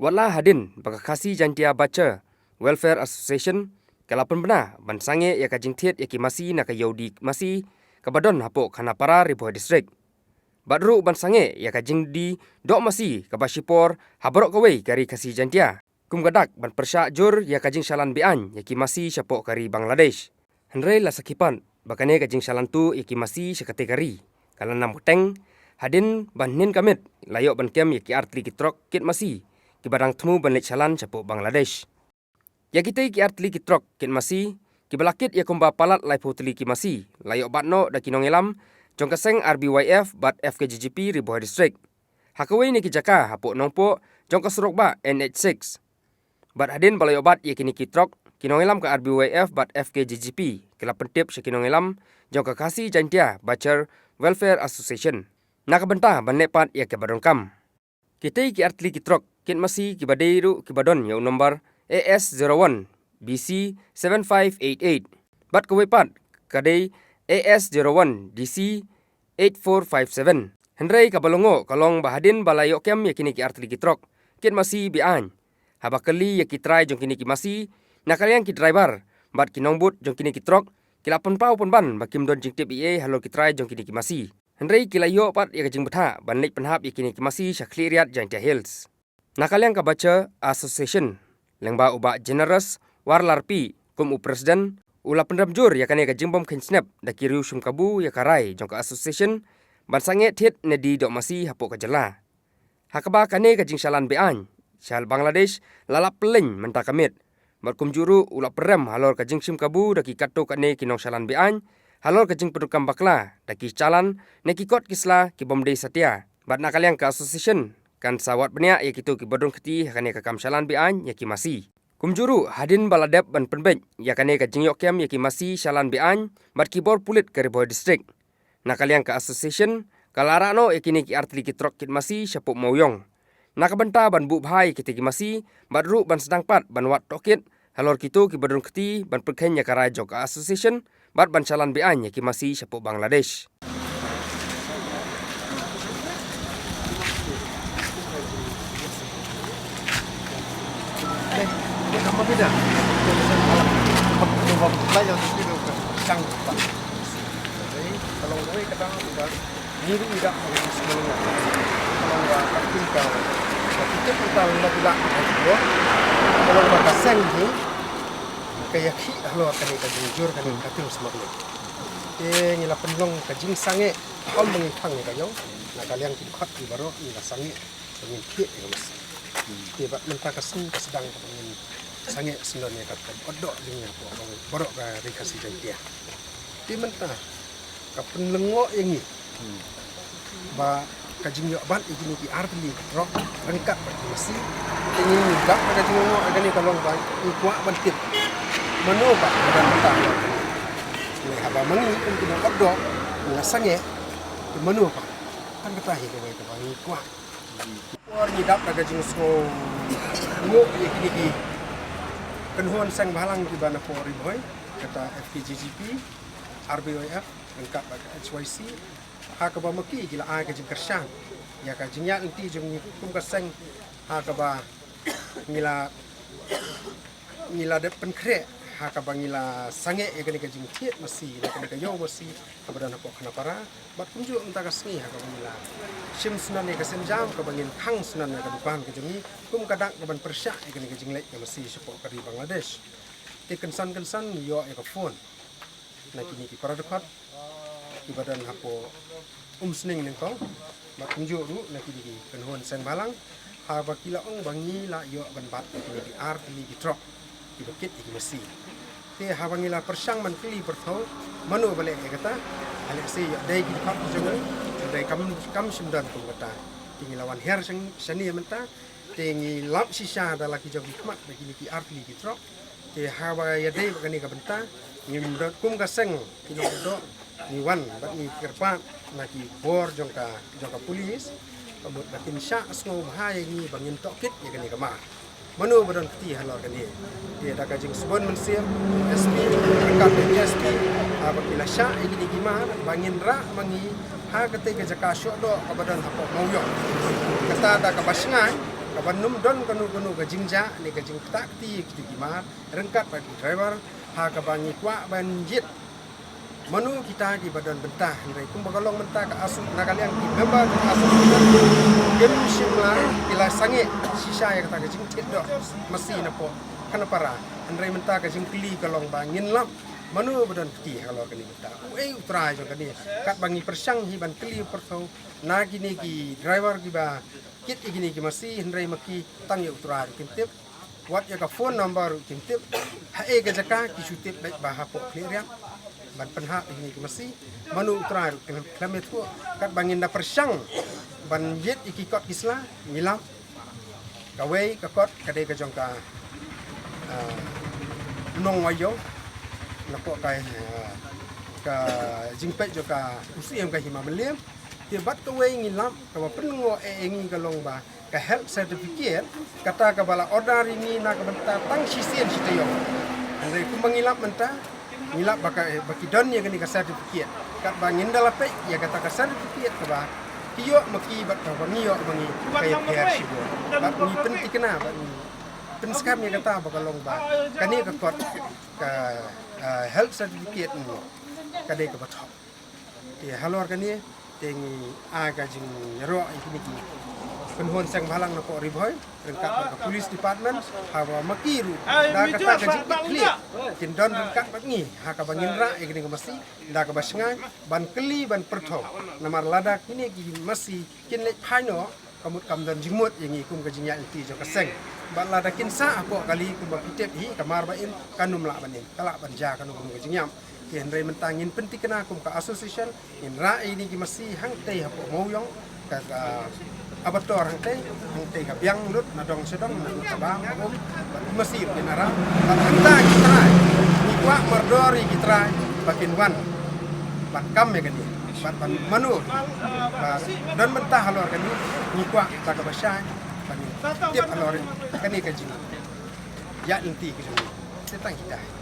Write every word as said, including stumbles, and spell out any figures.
Wat la hadien ba ka Khasi Jaintia Bachar Welfare Association ka la pynbna ban sangeh ïa ka jingthied ïa ki masi na ka ïew die masi kaba don hapoh Khanapara, Ri Bhoi District. Bad ruh ban sangeh ïa ka jingdie doh masi kaba shipor ha baroh kawei ka Ri Khasi Jaintia, kum ka dak ban pyrshah jur ïa ka jingshalan be-aiñ ïa ki masi shapoh ka Ri Bangladesh. Hynrei la sakhi pat ba kane ka jingshalan tuh ïa ki masi sha katei ka ri ka la nam bteng hadien ba hynnin ka miet la ïoh ban kem ïa ki artylli ki trok kit masi kiba dang thmu ban leit shalan shapoh Bangladesh. Ïa kitei ki artylli ki trok kit masi kiba la kit ïa kumba palat laiphew tylli ki masi la ïoh bat noh da ki nongïalam jong ka seng R B Y F bad F K J G P Ri Bhoi District ha kawei na ki jaka hapoh Nongpoh jong ka surok bah N H six. Bad hadien ba la ïoh bat ïa kine ki trok, ki nongïalam ka R B Y F bad F K J G P ki la pyntip sha ki nongïalam jong ka Khasi Jaintia Bachar Welfare Association na ka bynta ban leh pat ïa kaba donkam. Kitei ki artylli ki trok kit masi kiba dei ruh kiba don ïa u nombar A S zero one B C seven five eight eight bad kawei pat ka dei A S zero one D C eight four five seven. Hynrei kaba lyngngoh ka long ba hadien ba la ïoh kem ïa kine ki artylli ki trok kit masi be-aiñ, haba kylli ïa ki trai jong kine ki masi na ka liang ki driver bad ki nongbud jong kine ki trok ki la pynpaw pynban ba kim don jingtip ei ei halor ki trai jong kine ki masi. Hynrei ki la ïoh pat ïa ka jingbthah ban leit pynhap ïa kine ki masi sha Khliehriat Jaintia Hills. Na ka liang ka Bachar Association, lyngba u Bah Generous Warlarpi kum u president, u la pynrem jur ïa kane ka jingbym kheiñ snep da ki riew shim kabu ïa ka rai jong ka association ban sangeh thied ne die doh masi hapoh ka jylla. Ha kaba kane ka jingshalan be-aiñ sha Bangladesh la lap pyllein mynta ka miet. Bad kumjuh ruh u la pynrem halor ka jingshim kabu da ki katto katne ki nongshalan be-aiñ halor ka jingpyndonkam bakla da ki shalan ne ki kot ki sla kibym dei satia. Bad na ka liang ka association kan sa wad bniah ïa kito kiba don kti ha kane ka kam shalan be-aiñ ïa ki masi. Kumjuh ruh hadien ba la dep ban pynbeit ïa kane ka jingïoh kem ïa ki masi shalan be-aiñ bad ki bor pulit ka Ri Bhoi District, na ka liang ka association ka la rah noh ïa kine ki artylli ki trok kit masi shapoh Mawïong na ka bynta ban buh bha ïa kito ki masi bad ruh ban sdang pat ban wad tohkit halor kito kiba don kti ban pyrkheiñ ïa ka rai jong ka association bad ban shalan be-aiñ ïa ki masi shapoh Bangladesh. Ka ïakhih halor kane ka jingjur kane ka thing smuggling. Te ngi la pynlong ka jingsangeh, ym ba ngi phang ïa ka ïew, na ka liang ki dkhot ki baroh ngi la sangeh ba ngin thied ïa ka masi. Te bad mynta ka sngi ka sdang ba ngin sangeh syndon ïa ka, ka bot doh jong ngi hapoh baroh ka Ri Khasi Jaiñtia. Te mynta ka pynlyngngoh ïa ngi ba ka jingïoh bat ïa kine ki artylli ki trok ryngkat bad ki masi. Te ngi dap ka jinglyngngoh ïa kane ka long ba ngi kwah ban tip mano ba ka ban mynta. Ngi haba ma ngi kum ki nongbat doh ngi la sangeh, te mano ba kan kata hi kawei kaba ngi kwah. Por ngi dap da ka jingsngewnguh ïa kine ki kynhun seng bhalang kiba na pdeng Ri Bhoi, kata F K J G P, R B Y F ryngkat bad ka H Y C, ha kaba ma ki ki la ai ka jingkyrshan ïa ka jingïaid lynti jong ngi kum ka seng, ha kaba ngi la ngi la dep pynkhreh ha kaba ngi la sangeh ïa kane ka jingthied masi na kane ka ïew masi kaba don hapoh Khanapara. Bad kumjuh mynta ka sngi ha kaba ngi la shim syndon ïa ka sienjam kaba ngin khang syndon ïa ka dukan ka jong ngi kum ka dak kaban pyrshah ïa kane ka jingleit ka masi shapoh ka ri Bangladesh. Te kynsan kynsan ngi ïoh ïa ka phone na kine ki para dkhot kiba don hapoh Umsning nyngkong, bad kumjuh ruh na kine ki kynhun seng bhalang, haba ki la ong ba ngi la ïoh ban bat ïa kine ki artylli ki trok kiba kit ïa ki masi. Te haba ngi la pyrshang ban kylli pyrthuh mano ba leh ïa kata, ha lehse ïoh dei ki dkhot ki jong ngi, dei kam, kam shym don kum kata. Te ngi la wan hiar shane mynta, te ngi lap shisha da la ki jong ki khmat da kine ki artylli ki trok. Te haba ïadei bad kane ka bynta, ngim don kum ka seng ki nongdoh, ngi wan bad ngi kyrpad na ki bor jong ka, jong ka pulit, ka mut ba kin shah sngewbha ïa ngi ba ngin tohkit ïa kane ka mar. Mano ba don kti halor kane. Te da ka jingsbun mynsiem S P ryngkat bad S P, haba ki la shah ïa kine ki mar ba ngin rah ma ngi ha katei ka jaka shoh doh kaba don hapoh Mawïong. Kata da kaba shngaiñ Ka ban ym don kano kano ka jingjia ne ka jingktah kti ïa kito ki mar ryngkat bad ki driver, ha kaba ngi kwah ban jied mano kita kiba don bynta. Hynrei kumba ka long mynta ka asu, na ka liang ki member ka asu kim shym la, ki la sangeh shisha ïa kata ka jingthied doh masi napoh Khanapara. Hynrei mynta ka jingkylli ka long ba ngin lap mano ba don kti halor kane mynta. Uei u trai jong kane? Katba ngi pyrshang hi ban kylli pyrthuh na kine ki driver kiba kit ïa kine ki masi, hynrei ma ki tang ïa u trai ruh kim tip. Wat ïa ka phone number ruh kim tip. Haei ka jaka ki shu tip beit ba hapoh Khliehriat ban pynhap ïa kine ki masi. Mano u trai ruh kim khlem ïathuh. Katba ngin da pyrshang ban jied ïa ki kot ki sla, ngi lap. Kawei ka kot ka dei ka jong ka, ah, Nongwaiong, napoh ka, ah, ka jingpeit jong ka U C M ka Hima Mylliem. Te bad kawei ngi lap kaba pynlyngngoh eh ïa ngi ka long ba ka health certificate, kata kaba la order ïa ngi na ka bynta tang shisien shi taïew. Hynrei kumba ngi lap mynta, ngi lap ba ka, ba ki don ïa kane ka certificate. Katba ngin da la peit ïa kata ka certificate kaba ki ïoh ma ki bad kaba ngi ïoh ma ngi, ka ïapher shibun. Bad ngi pynthikna bad ngi pynskhem ïa kata ba ka long ba kane ka kot ka, ah, health certificate ni ka dei kaba thok. Te halor kane te ngi ai ka jingïaroh ïa kine ki kynhun seng bhalang napoh Ri Bhoi ryngkat bad ka police department, haba ma ki ruh da kata ka jingkitkhlieh kin don ryngkat bad ngi ha kaba ngin rah ïa kine ki masi, da kaba shngaiñ ban kylli ban pyrthuh. Namar lada kine ki masi kin leit phai noh, ka mut kam don jingmut ïa ngi kum ka jingïaid lynti jong ka seng. Bad lada kin sah hapoh kali kumba phi tip hi, ka mar ba im kan ym lah ban im, ka lah ban jia kano kano ka jingïap. Te hynrei mynta ngin pynthikna kum ka association, ngin rah ïa kine ki masi hangtei hapoh Mawïong, ka, ka Abator hangtei, hangtei ka biang lut na dong sha dong, na dong sha ba, ba um, bad ki masi ruh kin ïarap. Bad hangta ki trai, ngi kwah mardor ïa ki trai ba kin wan ban kam ïa kane. Bad ban mano ba don bynta halor kane, ngi kwah da kaba shai ban tip halor kane ka jingïaid lynti ka jong ngi. Te tang kita.